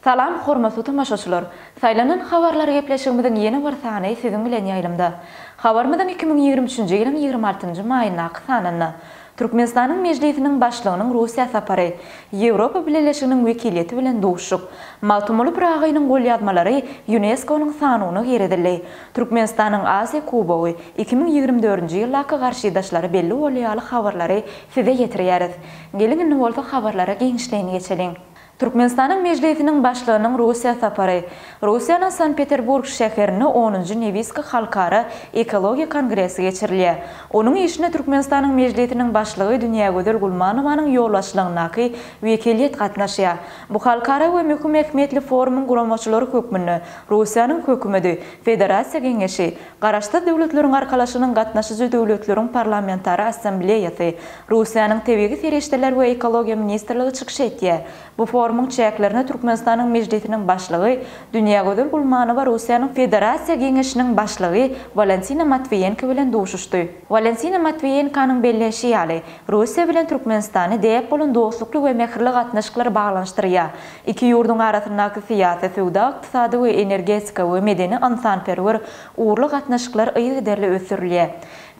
Salam hormatly tomaşaçylar! Saýlanan habarlar gepleşigimiziň ýene bir sany siziň bilen ýaýlymda. Habarymyzyň 2023-nji ýylyň 26-njy maýyndaky sanynda Türkmenistanyň Mejlisiniň Başlygynyň Russiýa sapary, Ýewropa Bileleşiginiň wekiliýeti bilen duşuşyk, Magtymguly Pyragynyň golýazmalary Ýunesko-nyň sanawyna girizildi, Türkmenistanyň Aziýa Kubogy 2024-nji ýyldaky garşydaşlary belli boldy ýaly habarlary size ýetirýäris. Geliň indi bolsa habarlara giňişleýin geçeliň. Türkmenistanyň Mejlisiniň Başlygynyň Russiýa sapary Russiýanyň Sankt-Peterburg şäherinde onunjy Newiska halkara ekologiýa kongresi geçirilýär. Onuň işine Türkmenistanyň Mejlisiniň Başlygy Dünýägözel Gulmanowanyň ýolbaşçylygyndaky wekiliýet gatnaşýar. Bu halkara we möhüm ähmiýetli forumyň guramaçylary hökmünde Russiýanyň Hökümeti, Federasiýa Geňeşi, Garaşsyz Döwletleriň Arkalaşygynyň gatnaşyjy döwletleriň Parlamentara Assambleýasy, Russiýanyň Tebigy serişdeler we ekologiýa ministrligi çykyş etýär. Bu forumyň çäklerinde Türkmenistanyň Mejlisiniň Başlygy Dünýägözel Gulmanowa Russiýanyň Federasiýa Geňeşiniň Başlygy Walentina Matwiýenko bilen duşuşdy. Walentina Matwiýenkonyň belleýşi ýaly, Russiýa bilen Türkmenistany däp bolan dostlukly we mähirli gatnaşyklar baglanyşdyrýar. Iki ýurduň arasyndaky syýasy, söwda-ykdysady we energetika we medeni-ynsanperwer ugurly gatnaşyklar yzygiderli ösdürilýär.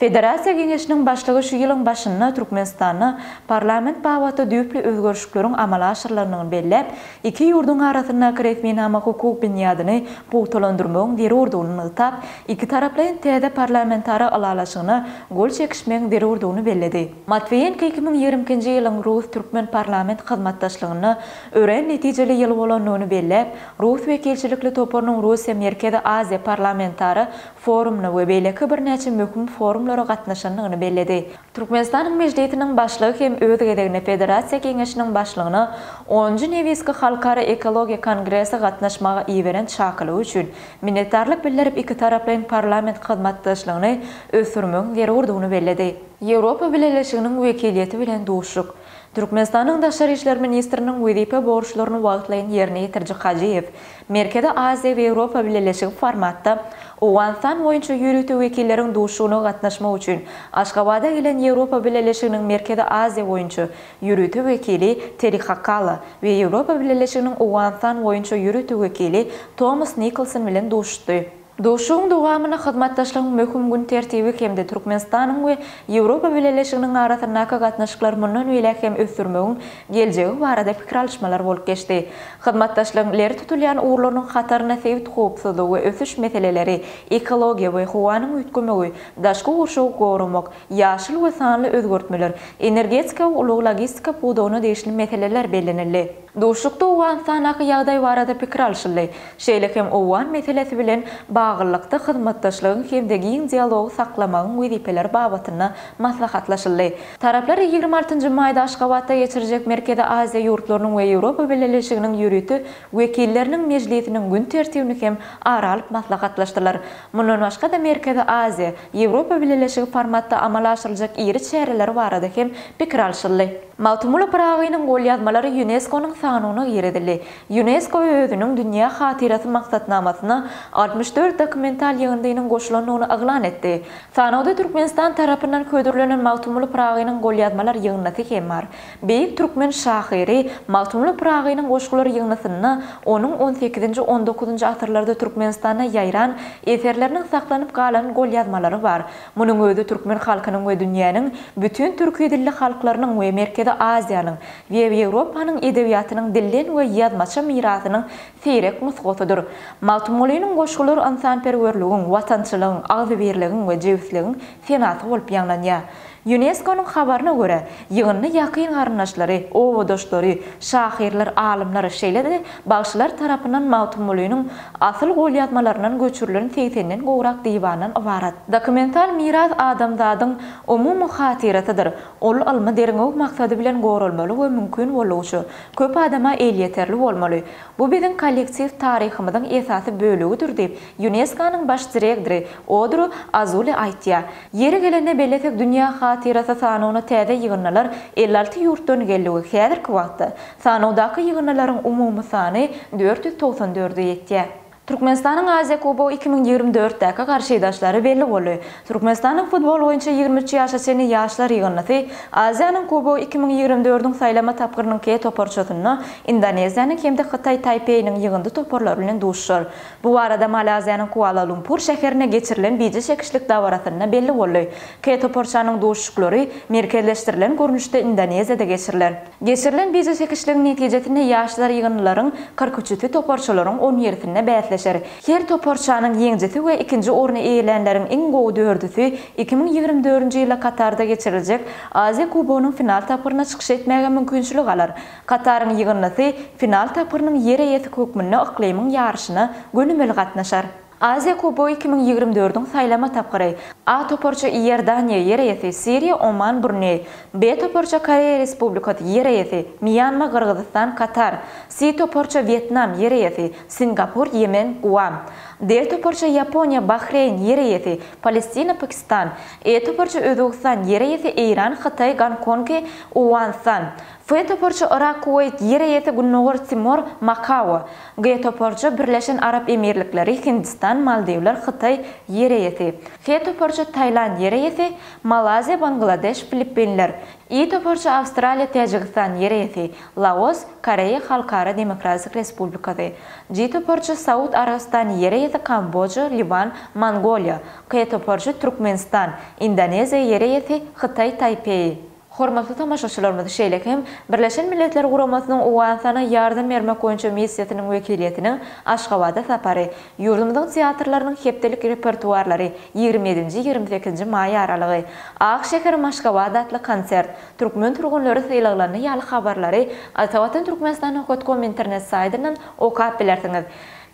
Federasiýa Geňeşiniň başlygy şu ýylyň başynda Türkmenistanda parlament babatda düýpli özgerişikleriň amala aşyrylandygyny belläp, iki ýurduň arasyndaky resminama-hukuk binýadyny pugtalandyrmagyň zerurdygyny nygtap, ikitaraplaýyn täze parlamentara ylalaşygyna gol çekişmegiň zerurdygyny belledi. Matwiýenko 2022-nji ýylyň rus-türkmen parlament hyzmatdaşlygynda örän netijeli ýyl bolandygyny belläp, rus wekilçilikli toparynyň Russiýa-Merkezi Aziýa parlamentara forumyna we beýleki birnäçe möhüm forumlara gatnaşandygyny belledi. Türkmenistanyň Mejlisiniň Başlygy hem öz gezeginde Federasiýa Geňeşiniň Başlygyna onunjy Newiski halkara ekologiýa kongrese gatnaşmaga iberen çakylygy üçin minnetdarlyk bildirip ikitaraplaýyn parlament hyzmatdaşlygyny ösdürmegiň zerurdygyny belledi. Ýewropa Bileleşiginiň wekiliýeti bilen duşuşyk. Türkmenistanyň Daşary işler ministriniň wezipe borçlaryny wagtlaýyn ýerine ýetiriji Hajyýew Merkezi Aziýa we Ýewropa Bileleşigi formatda Owganystan boýunça ýörite wekilleriň duşuşygyna gatnaşmak üçin Aşgabada gelen Ýewropa Bileleşiginiň Merkezi Aziýa boýunça ýörite wekili Teri Hakala we Ýewropa Bileleşiginiň Owganystan boýunça ýörite wekili Tomas Nikolson bilen duşuşdy. Duşuşygyň dowamynda hyzmatdaşlygyň möhüm gün tertibi hem-de Türkmenistanyň we Ýewropa Bileleşiginiň arasyndaky gatnaşyklary mundan beýläk hem ösdürmegiň geljegi barada pikir alyşmalar bolup geçdi. Hyzmatdaşlygyň ileri tutulýan ugurlarynyň hatarynda sebit howpsuzlygy we ösüş meseleleri, ekologiýa we howanyň üýtgemegi, daşky gurşawy goramak, ýaşyl we sanly özgertmeler, energetika we ulag-logistika pudagyna degişli meseleler bellenildi. Duşuşykda Owganystandaky ýagdaý barada pikir alşyldy. Şeýle hem owgan meselesi bilen baglylykda hyzmatdaşlygyň hem-de giň dialogy saklamagyň wezipeleri babatynda maslahatlaşyldy. Taraplar 26 njy maýda Aşgabatda geçiriljek Merkezi Aziýa ýurtlarynyň we Ýewropa Bileleşiginiň ýörite wekilleriniň mejlisiniň gün tertibini hem ara alyp maslahatlaşdylar. Mundan başga-da Merkezi Aziýa, Ýewropa Bileleşigi formatda amala aşyryljak iri çäreler barada hem pikir alşyldy. Magtymguly Pyragynyň golýazmalary Ýunesko-nyň sanawyna girizildi. Ýunesko özüniň Dünýä hatyrasy maksatnamasyna 64 dokumental ýygyndynyň goşulandygyny yglan etdi. Sanawda Türkmenistan tarapyndan hödürlenen Magtymguly Pyragynyň golýazmalar ýygyndysy hem bar. Beýik türkmen şahyry Magtymguly Pyragynyň goşgular ýygyndysynda onuň on sekizinji, on dokuzynjy asyrlarda Türkmenistanda ýaýran eserleriniň saklanyp galan golýazmalary bar. Munuň özi türkmen halkynyň we dünýäniň bütin türki dilli halklarynyň we Merkezi Aziýanyň we Ýewropanyň edebiýatynyň dilden we ýazmaça mirasynyň seýrek nusgasydyr. Magtymgulynyň goşgulary ynsanperwerligiň, watançylygyň, agzybirligiň we jebisligiň senasy bolup ýaňlanýar. Ýunesko-nyň habaryna görä, ýygyndy ýakyn garyndaşlary, obadaşlary, şahyrlar, alymlar, şeýle-de bagşylar tarapyndan Magtymgulynyň asyl golýazmalaryndan göçürilen segsenden gowrak diwandan ybarat. Dokumental miras adamzadyň umumy hatyrasydyr. Ol ylmy derňew maksady bilen goralmaly we mümkin boldugyça, köp adama elýeterli bolmaly. Bu biziň kollektiw taryhymyzyň esasy bölegidir diýip, Ýunesko-nyň baş direktory Odru Azule aýtýar. Ýeri gelende bellesek, Dünýä hatyrasy sanawyna täze ýygyndylar 56 ýurtdan geldi we häzirki wagtda sanawdaky ýygyndylaryň umumy sany 494-e ýetýär. Türkmenistanyň Aziýa Kubogy 2024 däki garşydaşlary belli boldy. Türkmenistanyň futbol boýunça 23 ýaşa çenli ýaşlar ýygyndysy Aziýanyň Kubogy 2024-iň saýlama tapgyrynyň K toparçasynda Indoneziýanyň hem-de Hytaý Taýpeýiniň ýygyndy toparlary bilen duşuşar. Bu barada Malaýziýanyň Kuala-Lumpur şäherinde geçirilen bije çekişlik dabarasynda belli boldy. K toparçanyň duşuşyklary merkezleşdirilen görnüşde Indoneziýada geçiriler. Geçirilen bije çekişligiň netijesinde ýaşlar ýygyndylaryň 40 üçüsi toparçalaryň on ýerisinde bäsleşer. Her toparçanyň ýeňjisi we ikinji orny eýelänleriň iň gowy dördüsi 2024-nji ýylda Katarda geçiriljek Aziýa Kubogynyň final tapgyryna çykyş etmäge mümkinçilik alar. Kataryň ýygyndysy final tapgyrynyň ýer eýesi hökmünde yklymyň ýaryşyna gönümel gatnaşar. Aziýa Kubogy 2024-iň saýlama tapgyry. A toparça Iordaniýa, ýer eýesi, Siriýa, Oman, Bruneý. B toparça Koreýa Respublikasy, ýer eýesi, Mýanma, Gyrgyzystan, Katar. C toparça Wýetnam, ýer eýesi, Singapur, Ýemen, Guam. D toparça Ýaponiýa, Bahreýn, ýer eýesi, Palestina, Pakistan. E toparça Özbegistan, ýer eýesi, Eýran, Hytaý, Gonkong, Owganystan. F toparça Yrak, Kuweýt, ýer eýesi Gündogar Timor, Makao. G toparça Birleşen Arap Emirlikleri, Hindistan, Maldiwler, Hytaý, ýer eýesi. H toparça Taýland, ýer eýesi, Malaýziýa, Bangladeş, Filippinler. I toparça Awstraliýa, Täjigistan, ýer eýesi, Laos, Koreýa Halkara Demokratik Respublikasy. J toparça Saud Arabystany, ýer eýesi, Kamboja, Liwan, Mongoliýa. K toparça Türkmenistan, Indoneziýa, ýer eýesi, Hytaý Taýpeýi. Hormatly tomaşaçylarymyz, şeýle hem Birleşen Milletler Guramasynyň Owganystana ýardam bermek boýunça missiýasynyň wekiliýetiniň Aşgabada sapary, ýurdumyzyň teatrlarynyň hepdelik repertuarlary, 27-nji, 28-nji maý aralygy, Ak şäherim Aşgabat atly konsert, türkmen türgenleri sylaglandy ýaly habarlary Atavatan Türkmenistan nokat kom internet saýtyndan okap bilersiňiz.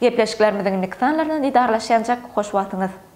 Gepleşiklerimiziň indiki sanlaryndan didarlaşýançak, hoş wagtyňyz!